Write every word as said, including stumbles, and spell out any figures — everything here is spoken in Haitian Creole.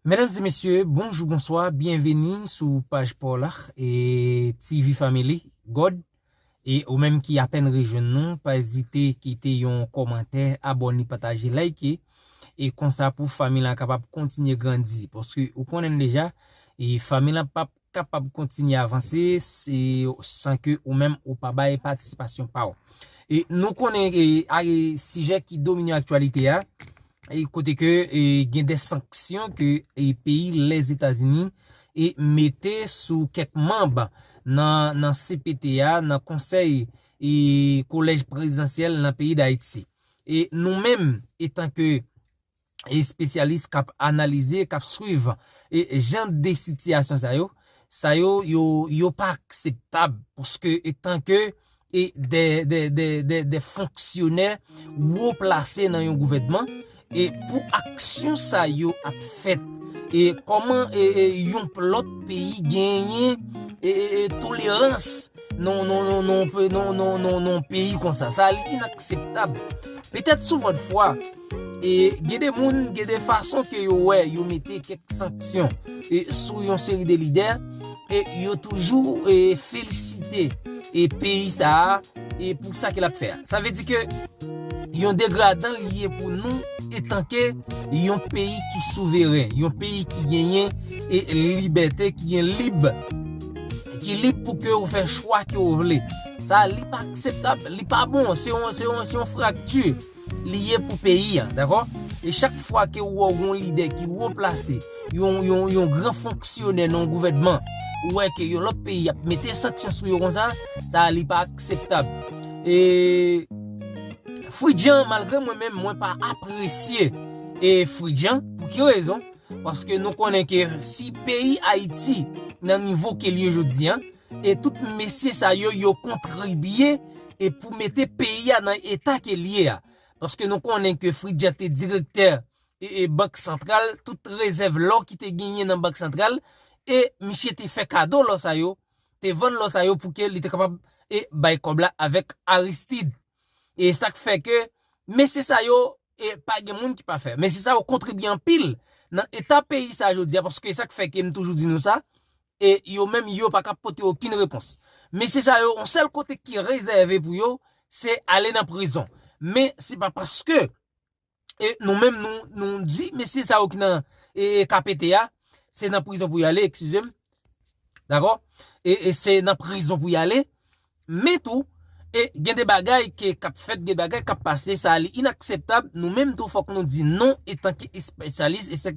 Medam e mesye, bonjou, bonswa, byenveni sou paj pa w la, e T V Family, God. E ou menm ki apèn rejwenn nou, pa ezite kite yon kòmantè, abòne, pataje, like, e konsa pou fanmi lan kapab kontinye grandi. Paske ou konnen deja, e fanmi lan p ap kapab kontinye avanse se, san ke ou menm ou pa bay patisipasyon pa w. E nou konnen, e, a, e, sijè ki domine aktyalite a, e, kote ke, e, gen de sanksyon ke, e, peyi Lèzetazini, e, mete sou kèk manm nan, nan C P T a, nan konsèy, e, kolèj prezidansyèl nan peyi Dayiti. E nou menm, etanke espesyalis k ap analize, k ap swiv, e, jan de sitiyasyon sa yo, sa yo, yo, yo pa akseptab, paske etanke, e, de, de, de, de, de fonksyonè wo plase nan yon gouvènman, e pou aksyon sa yo ap fèt, e kòman, e, e, yon lòt peyi genyen, e, e, e, tolerans nan, nan, nan, nan, nan, nan, nan peyi konsa. Sa li inakseptab. Petèt souvandfwa, e gen de moun, gen de fason ke yo wè, yo mete kèk sanksyon, e, sou yon seri de lidè, e yo toujou, e, felisite, e, peyi sa a, e pou sa ke l ap fè a. Sa vle di ke yon degradan li ye pou nou, etanke yon peyi ki souveren, yon peyi ki genyen, e, libète, ki gen lib, ki lib pou ke ou fè chwa ke ou vle. Sa, li pa akseptab, li pa bon, se yon, se yon, se yon frakti li ye pou peyi a, dakò? E chak fwa ke ou wè yon lidè ki wo plase, yon, yon, yon gran fonksyonè nan yon gouvènman, ou wè ke yon lòt peyi ap mete sanksyon sou yo konsa, sa, li pa akseptab. E Fridjan, malgre mwen menm, mwen pa apresye, e, Fridjan. Pou ki rezon? Paske nou konnen ke si peyi Ayiti nan nivo ke l ye jodi a, e tout mesye sa yo, yo kontribye, e pou mete peyi a nan eta ke l ye a. Paske nou konnen ke Fridjan te direktè, e, e, Bank Santral, tout rezèv lò ki te genyen nan Bank Santral, e misye te fè kado lò sa yo, te vann lò sa yo pou ke li te kapab, e, bay kòb la avèk Aristide. E sa k fè ke mesye sa yo, e pa gen moun ki pa fè. Mesye sa yo kontribye anpil nan eta peyi sa jodi a, paske sa k fè ke m toujou di nou sa, e yo menm yo pa ka pote okenn repons. Mesye sa yo, yon sèl kote ki rezève pou yo, se ale nan prizon. Men se pa paske, e nou menm nou, nou di mesye sa yo ki nan, e, e K P T a, se nan prizon pou y ale, eskize m. Dakò? E, e se nan prizon pou y ale. Men tou, e gen de bagay ke k ap fèt, gen bagay k ap pase, sa li inakseptab. Nou menm tou, fòk nou di non etanke espesyalis, etanke